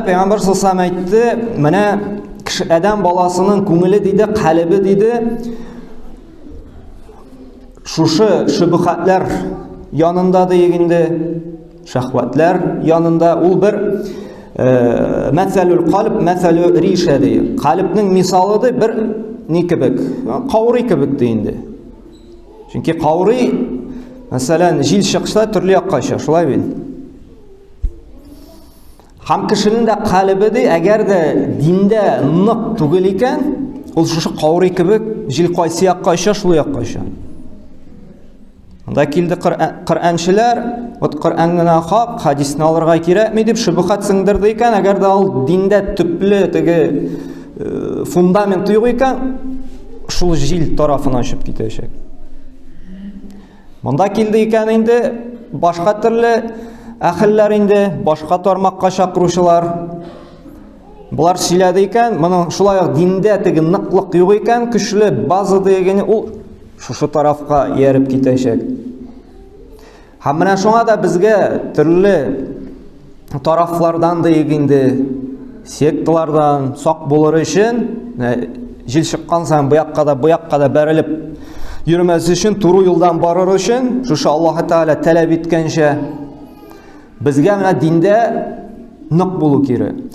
Пәйгамбәр саллаллаху әйтте, менә кеше адәм баласының күңеле диде, калебе диде, шушы шөбһәтләр янында диек инде, шәһвәтләр янында ул бер э, мәсәлүл калб, мәсәлү риша ди. Калебнең мисалы ди бер ни кебек, каурый кебек ди инде. Чөнки каурый, мәсәлән, җил чыкса төрле якка оча, шулай бит. Һәм кешенең дә калебе ди, әгәр дә диндә нык түгел икән, ул шушы каурый кебек җил кайсы якка оча, шул якка оча. Анда килде Коръәнчеләр, вот Коръән генә хак, хадисне алырга кирәкми дип шөбһәт сеңдерде икән, әгәр дә ул диндә төпле теге э, фундамент юк икән, шул җил тарафына очып китәчәк. Монда килде икән инде башка төрле әхелләр инде, башка тармакка чакыручылар. Болар сөйләде икән, моның шулай ук диндә теге ныклык юк икән, көчле база дигәне ул шушы тарафка ияреп китәчәк. Һәм менә шуңа да безгә төрле тарафлардан диек инде, секталардан сак булыр өчен, җил чыккан саен бу якка да, бу якка да бәрелеп йөрмәс өчен, туры юлдан барыр өчен, шушы Аллаһ Тәгалә таләп иткәнчә, безгә менә диндә нык булу кирәк.